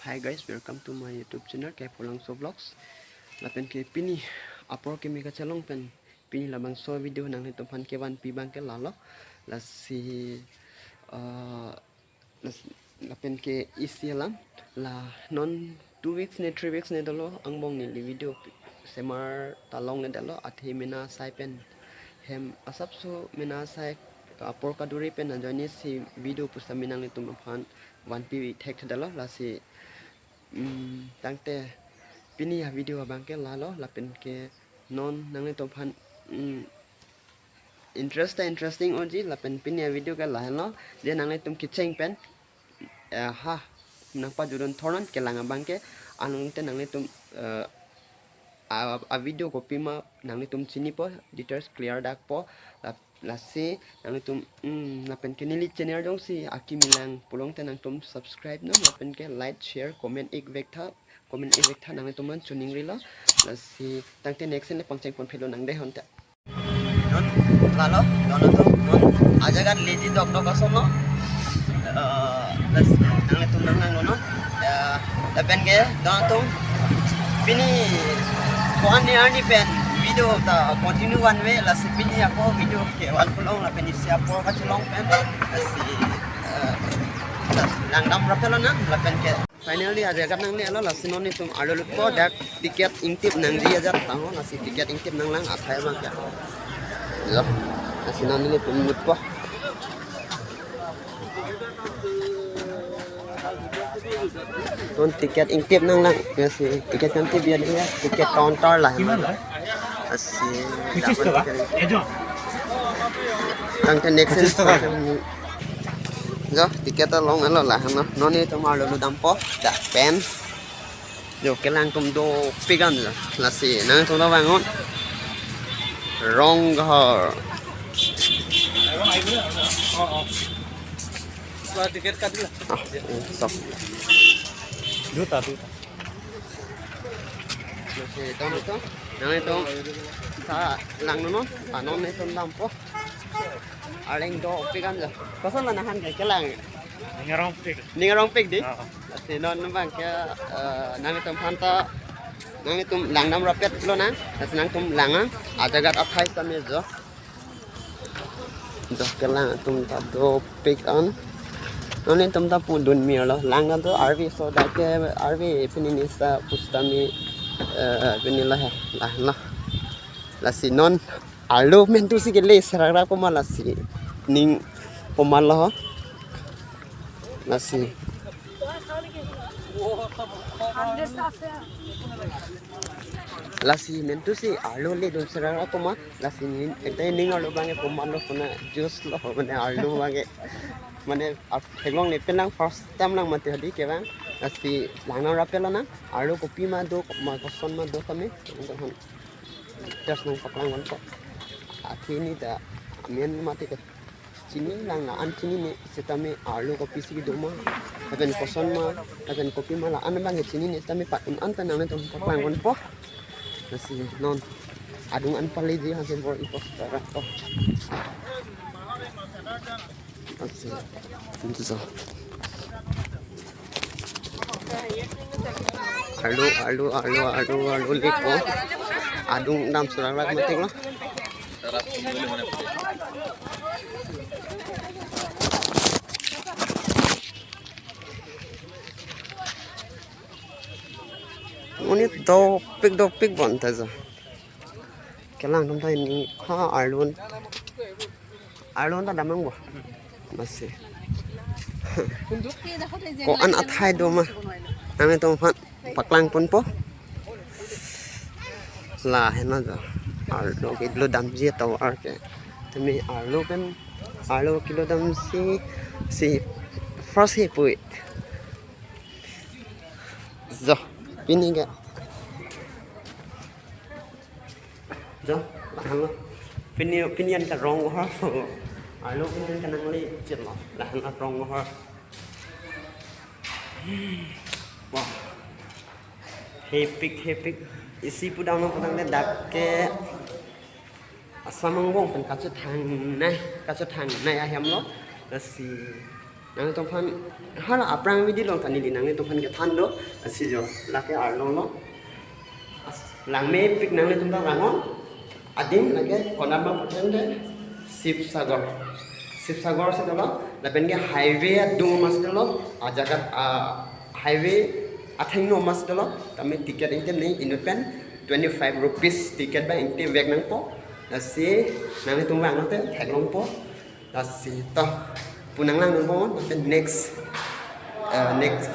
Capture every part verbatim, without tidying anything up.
Hi guys, welcome to my YouTube channel, K Pulangso Vlogs. Lapen ke pini apor keme kachelong pen pini labangso video nanglitumphan kevanpi abang ke lalo. Lasi, uh, las-, lapen ke isi alam la non two weeks ne three weeks ne dolo angbong neli video semar talong ne dolo, athe mena asai pen hem asapso mena asai apor kaduri pen ajoine si video pusitame nanglitumphan vanpi thekthedetlo. Lasi, mm, tangte pini avideo abang ke lalo, lapen ke non nanglitumphan, mm, interest ta interesting onji, lapen pini avideo ke lahenlo, je nanglitum kecheng pen, eh, ha, nangpajudun thornon kelang abang ke, anong te nanglitum, eh, a, avideo kopima nanglitum chinipo, details clear dakpo, la, lasi nanglitum, mm, lapen ke neli channel jongsi akimi lang pulote nangtum subscribe non, lapen ke like, share, comment ik vektha, comment ik vektha nanglitum non chuning rilo, lasi tangte next le pangcheng ponphelo nang dei honte. Non, lalo, non to, non, ajaga lazy dokdok ason lo. Eh, plus, nanglitum nang nang non. Eh, lapen ke, non to, pini, ko-an ni arni pen, video ta continue vanve, lasi pini ako video kevan pulo, lapen isi apor kachelong pen, lasi, eh, langdam rapetlo nang, lapen ke. Finally, ajaga nanglelo, lasi non netum arlo lutpo, dak ticket ingtip nangji ajat tangho, lasi ticket ingtip nanglang athai abang ke. Lo, lasi non netum lutpo. Ton ticket ingtip nanglang, lasi ticket kan tip ya, ticket counter la. Lasi, tangte next. Jo, ticket along alo la, no, non netum arlo lutdampo, dak pen. Jo, kelang atum dopik an jo, lasi nangtum la vannon. Ronghor. Ticket kat dulu. Ah, eh, sok. Duta, duta. Lasi, tong, tong. Nanglitum ta lang non, non, non netum dampo. Arleng dopik an jo. Koson la nanghan ke kelang? Ning arongpik. Ning arongpik dei? Oo. Lasi non abang ke, eh, nanglitumphan ta, nanglitum langdam rapetlo nang. Lasi nangtum lang nang. Ajaga athai sitame jo. Jo, kelang atum ta dopik an. Non netum ta pudun mirlo. Lang nang to arve so dak ke arve pini nisa pusitame, eh, pini la he. La, la. Lasi non arlo mentu si kele serak rak komat lasi. Ning komat lo ho. Lasi. Lasi mentu si arlo ledun serak rak komat. Lasi ning, ekta ning arlo abang ke komat lo, kona juice lo, mane arlo abang ke. Mane ap-, theklongle pen lang first time lang mati hadi ke abang. Lasi lang nang rapetlo nang. Arlo kopima do, ma koson ma do kami. Just nangpaklang vanpo. Akhini ta amen mati ke. Chini lang la-an chinine sitame arlo kopisi kedo ma, lapen koson ma, lapen kopima la-an abang chinine sitame pat un an ta nangtum paklang vanpo. Lasi non adung an pale ji hansen bor ipos tara to. Lasi, itu so. Arlo, arlo, arlo, arlo, arlo lepo. Adung dam serak rak mati lo. Monit dopik dopik bonta jo. Kelang atum ta ini ha arlo. Arlo ta damnang bo. Masi. Ko-an athai do ma. Nangtumphan paklang ponpo. La hena jo. Arlo kilo damji tovar ke. Tumi arlo pen arlo kilo damsi si first he pui. Jo, pini ke. Jo, lahenlo. Pini, pini an ke Ronghor. Arlo pini an ke nangli chitlo. Lahenlo Ronghor. Wah. Hepik, hepik. Isi pudam lo pudam le dak ke Assam angbong pen kachethang nai, kachethang nai ahem lo. Lasi Nanglitumphan hala aphrang video along ta neli nanglitumphan kethan do. Lasi jo, lake arlong lo. Langmepik, nanglitum ta langnon. Adim lake konat ma putangte Sibsagar. Sibsagar si dolo, lapen ke highway adung mas dolo, ajaga, a, highway athengno mas dolo, tame ticket ingte ne inut pen twenty-five rupees ticket ba ingte vek nangpo. Lasi nanglitum vanglote theklongpo. Lasi to, pu nanglangdunpo, lapen next, eh, next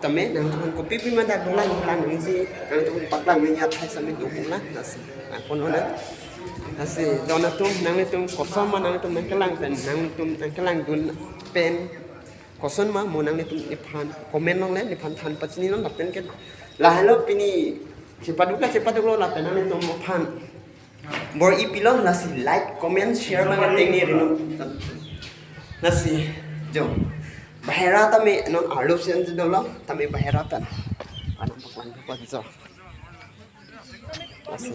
tame nangtum kopi pi ma dak dolang lang nangji, nangtum paklang nangji athai sami dukun lang, lasi nangpon ona. Lasi don atum, nanglitum koson ma nanglitum nangkelang pen, nanglitum nangkelangdun pen koson ma mo nanglitum nephan comment along le nephan than pachini non, lapen ke lahelo pini chepaduk la chepaduk lo, lapen nanglitum aphan bor-i pilo, lasi like, comment, share ma ngateng ni rino. Lasi jo, bahera tame non arlo sen dolo, tame bahera pen. Anam paklang ko jo. Lasi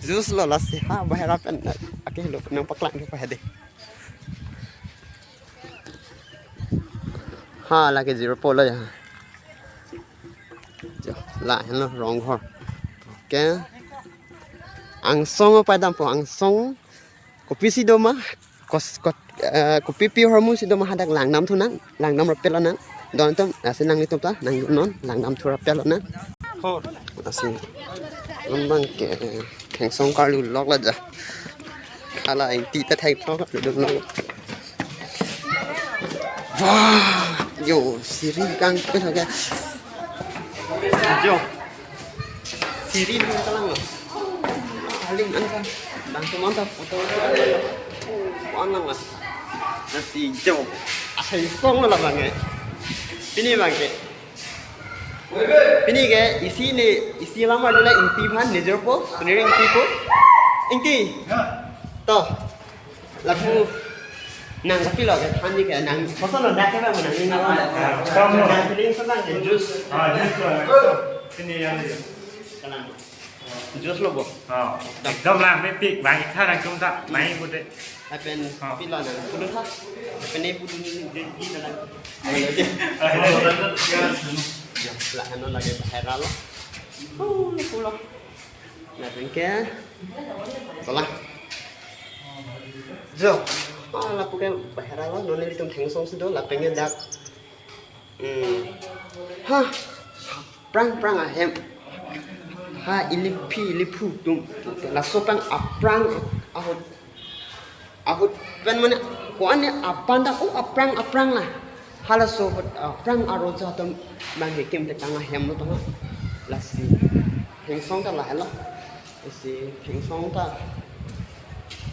juice lo, lasi ha bahera pen. Ake lo nangpaklang ke pahade. Ha, lake zero polo ya. Jo, lahelo Ronghor. Oke. Angsong apa dampo, angsong. Kopisi doma, kos, kot, eh, kopi pi hormu si doma hadak langdam thunang, langdam rapel nang. Don atum, lasi nanglitum ta nangnon, langdam thu rapel nang. Lasi non abang ke Thengsong karlu lok la ja. Hala ingti ta thek thok la dun lo. Wah, jo, siri kangpen ha ke. Jo. Siri dun kalang lo. Aling an kan. Bang teman ta photo. Ko an lang la. Lasi jo. Athai song lo la bang ke. Pini bang ke. Pini ke isi ne, isi lama dula ingti aphan, nejor po, suniri ingti po. Ingti. To. Lapu nang kopi lo ke, aphan ni ke, nang koson lo dak ke ba, nang ni nang. Nang feeling so nang ke juice. Ah, juice lo. Sini yang ni. Kalang. Juice lo bo. Ah, ekdom langmepik, bang ikha nangtum ta, main bude. Lapen, ah, pilo nang, pudu tha. Lapen ne pudu ni, ni, ni, ni, nang. Ya, lah, ano lake bahera lo. Oh, pulo. Lapen ke, tola. Jo, ah, lapu ke bahera lo, non nelitum Thengsong si do, lapen ke dak. Hmm. Ha, prang prang ahem. Ha, iliphi, iliphu atum. Laso prang aphrang ahut. Ahut pen mane ko-an ne apan ta, oh, aphrang, aphrang la. Halaso ahut, aphrang aroja atum bang ke kim te kang ahem lo tong. Lasi Thengsong ta lahelo. Lasi Thengsong ta,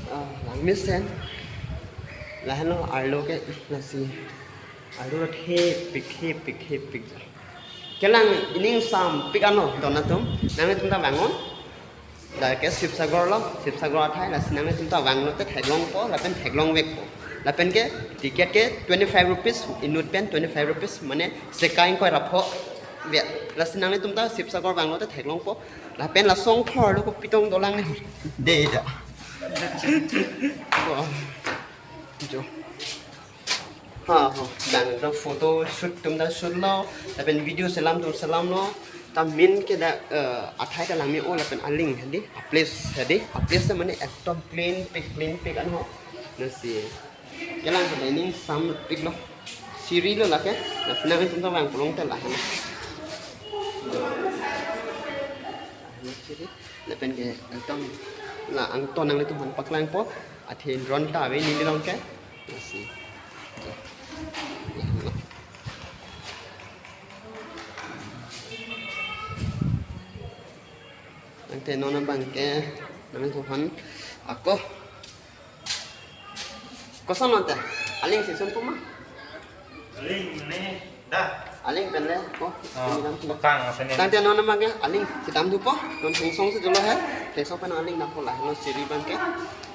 ah, langmesen. Lahelo arlo ke, lasi arlo thepik, thepik, thepik ja. Kelang iningsam pik ano, don atum. Nanglitum ta vangnon. Dak ke Sibsagar lo, Sibsagar athai, lasi nanglitum ta vanglote theklongpo, lapen theklongvekpo. Lapen ke ticket ke twenty-five rupees, inut pen twenty-five rupees, mane seka ingkoi ra pho. Vek, lasi nanglitum ta Sibsagar vanglote theklongpo. Lapen la Songthor lo kopi tong dolang ne. De da. Bo. Jo. Ha, ha. Bang ekdom photo shoot atum ta shoot lo, lapen video selam atum selam lo. Ta main ke dak, eh, athai ta langme-o lapen aling hadi, a place hadi, a place ta mane ekdom clean pik, clean pik an ho. Lasi kelang ke iningsam pik lo. Siri lo lake. Lasi nanglitum ta vang pulong ta la hana. Siri. Lapen ke ekdom la angton nanglitum aphan paklangpo. Athe drone ta ave neli along ke. Lasi. Ante non abang ke nanglitum aphan ako. Koson ante? Aling si sunpo ma? Aling ne da. Aling pen le ko. Oh, ini dam sudah. Paklang ase ne. Tangte non abang ke aling si dam thupo. Non Thengsong si dolo he. Thengsong pen aling dam po la. Non siri abang ke.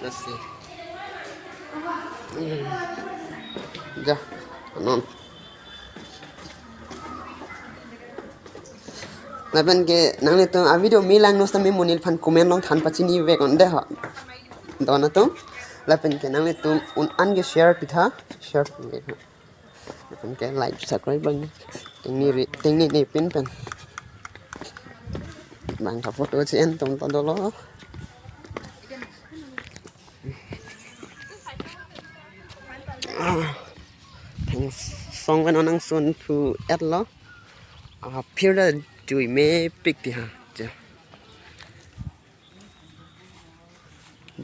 Lasi. Hmm. Ja. Non. Lapen ke nanglitum a video me langno sitame mo neliphan comment along than pachini vek on de ho. Don atum. Lapen ke nanglitum un-an ke share pitha. Share pitha. Lapen ke like subscribe bang. Tengneri, tengneri pin pen. Bang ka photo si en atum ta dolo. Ah, thengsong pen nangsun thu et lo. Ah, aphi ta jui mepik ti ha. Ja.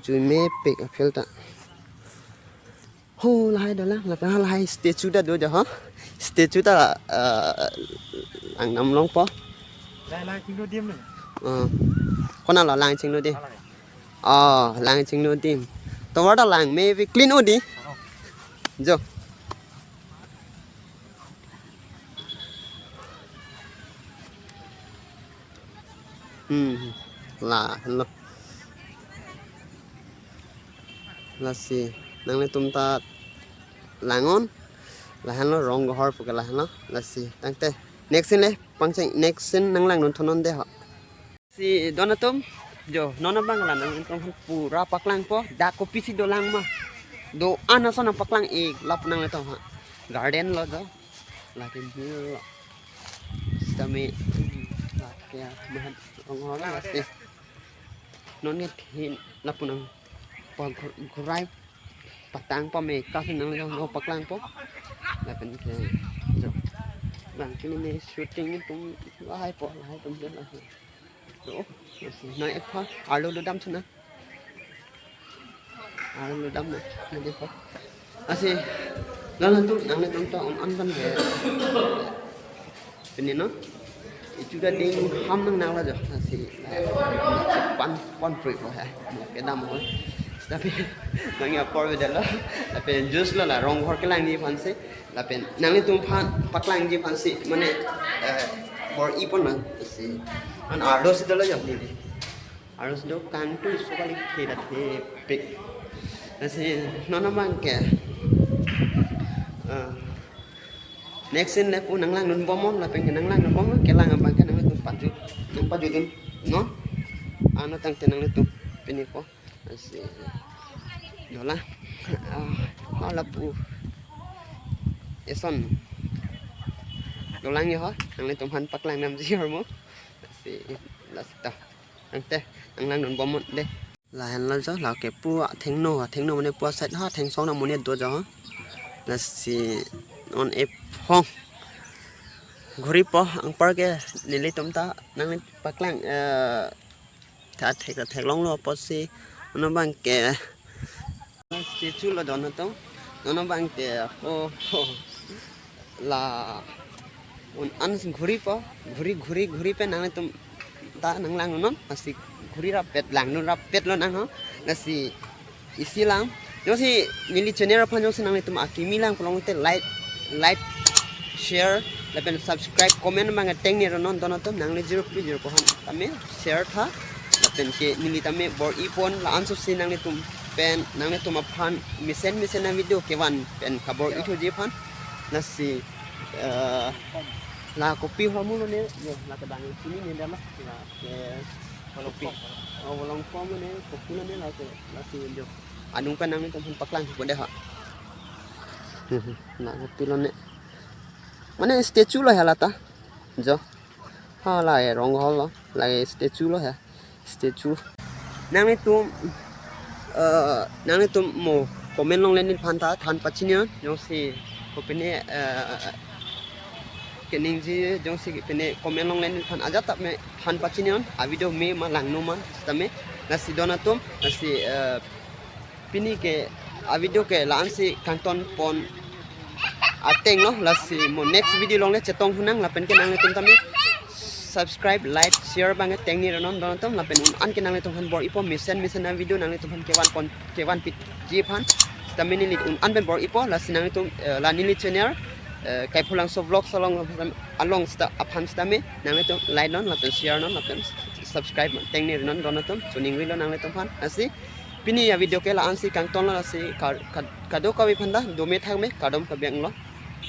Jui mepik aphi ta. Ho, lahai dolang, lapen lahai statue ta do ja ha. Statue ta, ah, lang nam longpo. Lang, lang chingno dim ne. Ah. Konat lo lang chingno dim? Lang. Oh, lang chingno dim. Tovar ta lang mepik clean o di. Oh. Jo. Hmm, la, lo. Lasi, nanglitum ta lang-on. Lahenlo Ronggohor pu ke lahenlo. Lasi, tangte. Next scene le, pangcheng, next scene nanglang dun thunon de ho. Si don atum, jo, non abang la nangtum aphan pura paklangpo, dak kopisi dolang ma. Do-an ason nangpaklang ik, lap nanglitum ha. Garden lo jo, lapen hill lo. Sitame, lake mahan Ronggohor lo si. Non ne thin lapu nangpaghurai patang pame kasi nanglang paklangpo. Lapen ke jo. Bang kini ne shooting atum lahaipo, lahai atum je lahai. Jo, lasi nang ekpha arlo dodam thu nang. Arlo dodam na, nang ekpha. Lasi, lalang atum, nanglitum ta un-an pen ke. Pini non. Ichu ta ding ham nang nang la jo. Lasi, pan, pan prui ko hai. Kedam ho. Tapi, nang ya por beda lo. Lapen juice lo la, Ronggohor kelangji aphan si. Lapen, nanglitum aphan, paklangji aphan si. Mane, eh, bor-i pon nang. Si. An arlo si dolo jo, ni. Arlo si do kangtui so kali theda thepik. Lasi non abang ke, eh, next scene le pu nanglang dun bomnon, lapen ke nanglang dun bomnon, kelang abang ke nanglitum pajut, nangpajut dun, no? Ano tangte nanglitum pini ko. Lasi dolang. Ah, hala pu. Eson. Dolang ya ho, nanglitum aphan paklang damji hormu. Lasi, lasi ta. Tangte, nanglang dun bomnon de. Lahenlo jo, lake pu athengno, athengno mane pu aside ha, thengsong na mane do jo. Lasi non ephong. Ghuri po, anpar ke nelitum ta, nangpaklang, eh, ta thek ta theklonglo apotsi, non abang ke. Statue lo don atum. Non abang ke, oh, oh. La un-an ghuri po, ghuri, ghuri, ghuri pen nanglitum ta nanglang non, lasi ghuri rapet lang dun rapet lo nang ho, lasi isi lang. Jongsi neli channel aphan jongsi nanglitum akimi lang pulote like, like, share, lapen subscribe, comment abang tengne ro non don atum, nangli zero pi zero ko han tame share tha, lapen ke neli tame bor-i pon la-an so si nanglitum pen, nanglitum aphan mesen mesen a video kevan pen kabor-i thuji aphan. Lasi, eh, la kopi hormu lo ne, yo, la kedang chini ne dam la ke kopi. Oh, bolong pom ne, kopi lo ne la ke, lasi yo. Adung pen nanglitum aphan paklang po de ha. La kopi lo ne. Mane statue lo hala ta. Jo. Hala e Ronghor lo. La e statue lo ha. Statue. Nanglitum, eh, nanglitum mo comment longle neliphan ta than pachininon. Jongsi kopine, eh, keningje jongsi pine comment longle neliphan ajat tame than pachininon. A video me ma langno ma tame. Lasi don atum, lasi, eh, pini ke a video ke la-an si kangton pon ateng lo, lasi mo next video longle chetong hunang, lapen ke nanglitum tame subscribe, like, share abang tengne ro non don atum, lapen un-an ke nanglitum aphan bor-i po mesen mesen a video nanglitum aphan kevan pon, kevan pitji aphan. Tame neli un-an pen bor-i po, lasi nanglitum, eh, la neli channel, eh, Kaipulangso Vlogs along, along sita aphan sitame nanglitum like non, lapen share non, lapen subscribe tengne ro non don atum, choningri lo nanglitum aphan. Lasi pini a video ke la-an si kangton lo, lasi ka-, ka-, kadokave aphan ta dome thakme, kardom kabiang lo.